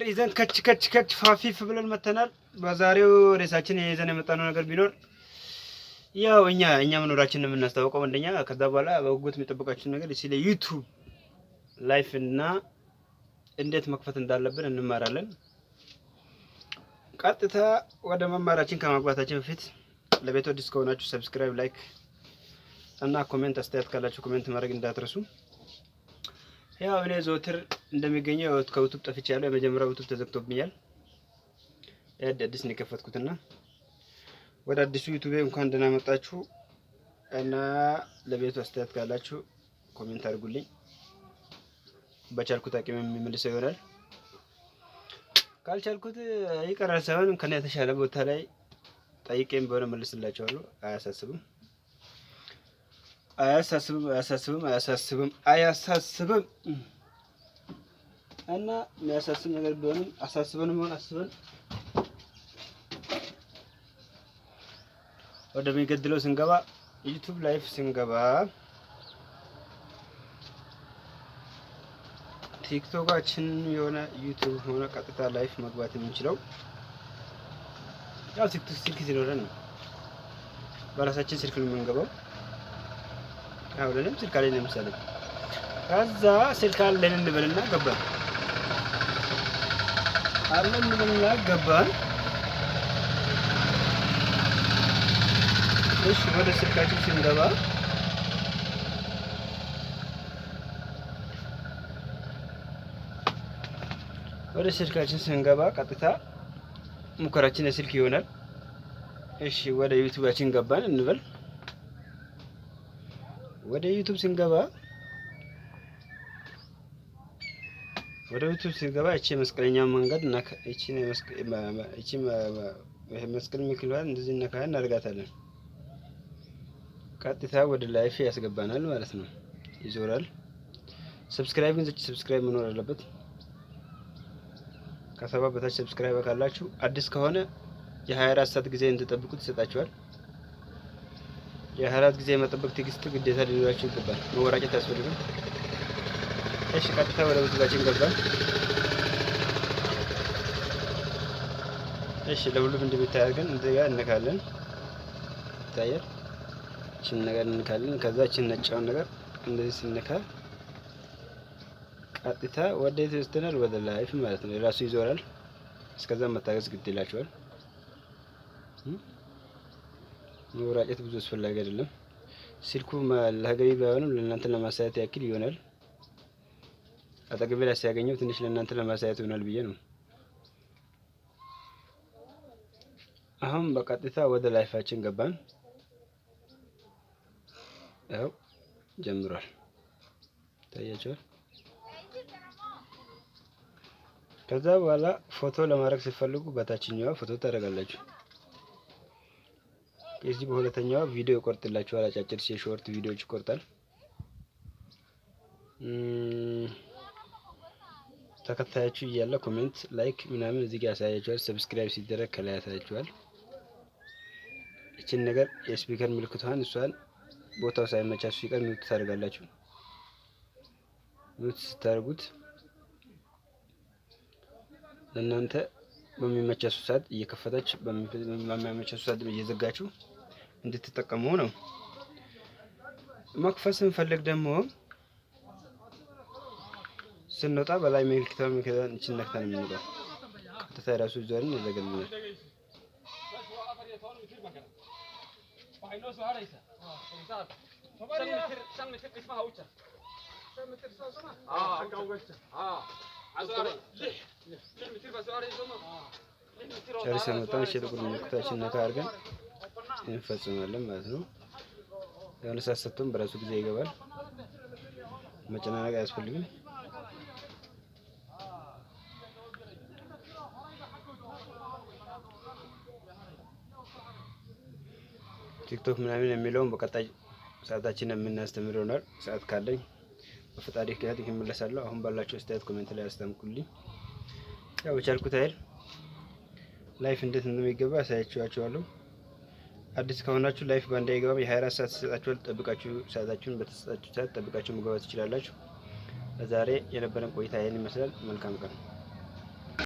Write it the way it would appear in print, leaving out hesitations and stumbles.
ይዘን ከች ከች ከች ፋፊፍ ብለን መተናል። በዛሬው ሬሳችን ይዘን የመጣነው ነገር ቢኖር ያው እኛ መኖራችንን የምናስታውቀው አንደኛ፣ ከዛ በኋላ በጉጉት የሚጠብቃችሁ ነገር ስለ YouTube live እና እንዴት መክፈት እንዳለብን እንማራለን። ቀጥታ ወደ መማራችን ከመግባታችን በፊት ለቤቱ አዲስ ከሆናችሁ subscribe፣ like እና comment፣ አስተያየት ካላችሁ comment ማድረግ እንዳትረሱ። ያው እኔ ዘወትር እንደሚገኘው ከ YouTube ጠፍቻለሁ። የመጀመሪያው YouTube ተዘግቶብኛል። አዲስ ነው የከፈትኩትና ወደ አዲሱ YouTube እንኳን ደህና መጣችሁ እና ለቤቱ አስተያየት ካላችሁ comment አድርጉልኝ። በቻልኩት አቅም የሚመልሰው ይሆናል። ካልቻልኩት ይቀራል ሳይሆን ከኔ የተሻለ ቦታ ላይ ጠይቄም በሆነ መልስላቸዋለሁ። አያሳስብም፣ አያሳስብም፣ አያሳስብም፣ አያሳስብም፣ አያሳስብም። እና የሚያሳስብ ነገር ቢሆንም አሳስበንም ሆነ አስበን ወደሚገድለው ስንገባ YouTube live ስንገባ ቲክቶካችን የሆነ YouTube ሆነ ቀጥታ live መግባት የምንችለው ያው ቲክቶክ ስልክ ሲኖረን ነው። በራሳችን ስልክ ነው የምንገባው። ያው ለኔም ስልክ አለኝ ለምሳሌ፣ ከዛ ስልክ አለን እንበልና ገባን፣ አለን እንበልና ገባን። እሺ ወደ ስልካችን ስንገባ ቀጥታ ሙከራችን የስልክ ይሆናል። እሺ ወደ YouTube ኣችን ገባን እንበል። ወደ YouTube ስንገባ እቺ መስቀለኛ መንገድ እና እቺ እቺ መስቀል ምልክቷን እንደዚህ ነካ እናደርጋታለን። ቀጥታ ወደ live ያስገባናል ማለት ነው። ይዞራል። Subscribe ግን subscribe መኖር አለበት። ከ70 በታች subscribe ካላችሁ አዲስ ከሆነ የ24 ሰዓት ጊዜ እንድጠብቁት ይሰጣችኋል። የ24 ጊዜ የመጠበቅ ትዕግስት ግዴታ ሊኖራችሁ ይገባል። መወራጨት አያስፈልግም። እሺ ቀጥታ ወደ YouTube ኣችን ገባን። እሺ ለሁሉም እንደሚታይ አድርገን እንደጋ እንካለን። ይታያል። እቺን ነገር እንካለን። ከዛ እቺን ነጫውን ነገር እንደዚህ ስንካ ቀጥታ ወደ የት ይወስደናል? ወደ live ማለት ነው። የራሱ ይዞራል። እስከዛ መታገስ ግድ ይላችኋል። መወራጨት ብዙ አስፈላጊ አይደለም። ስልኩ ለሀገሪ ባይሆንም ለእናንተ ለማሳየት ያክል ይሆናል። አጠገቤ ላይ ሲያገኘው ትንሽ ለእናንተ ለማሳየት ይሆናል ብዬ ነው። አሁን በቀጥታ ወደ live ኣችን ገባን። ያው ጀምሯል፣ ይታያቸዋል። ከዛ በኋላ ፎቶ ለማድረግ ሲፈልጉ በታችኛዋ ፎቶ ታደርጋላችሁ። ከዚህ በሁለተኛዋ ቪዲዮ ይቆርጥላችኋል። አጫጭር የ short ቪዲዮዎች ይቆርጣል። ተከታያችሁ እያለ comment፣ like ምናምን እዚህ ጋር ያሳያችኋል። Subscribe ሲደረግ ከላይ ያሳያችኋል። እችን ነገር የ speaker ምልክቷን እሷን ቦታው ሳይመቻችሁ ሲቀር mute ታደርጋላችሁ። Mute ስታደርጉት ለእናንተ በሚመቻችሁ ሰዓት እየከፈታች በማይመቻችሁ ሰዓት እየዘጋችሁ እንድትጠቀሙ ነው። መክፈት ስንፈልግ ደግሞ ስንወጣ በላይ ምልክቷን እችን ነክተን የምንወጣው ቀጥታ የራሱ ዞርን ይዘጋልናል። ጨርሰን ወጣን። እሺ ጥቁር ምልክታችን ነካ አድርገን እንፈጽማለን ማለት ነው። የሆነ ሰዓት ሰጥቶን በራሱ ጊዜ ይገባል። መጨናነቅ አያስፈልግም። ቲክቶክ ምናምን የሚለውን በቀጣይ ሰዓታችን የምናስተምር ይሆናል። ሰዓት ካለኝ በፈጣሪ ምክንያት እመለሳለሁ። አሁን ባላችሁ አስተያየት comment ላይ አስታምቁልኝ። ያው በቻልኩት አይደል live እንዴት እንደሚገባ አሳያችኋለሁ። አዲስ ከሆናችሁ live ባንዴ አይገባም። የ24 ሰዓት ይሰጣችኋል። ጠብቃችሁ ሰዓታችሁን በተሰጣችሁ ሰዓት ጠብቃችሁ መግባት ትችላላችሁ። ለዛሬ የነበረን ቆይታ ይህን ይመስላል። መልካም ቀን።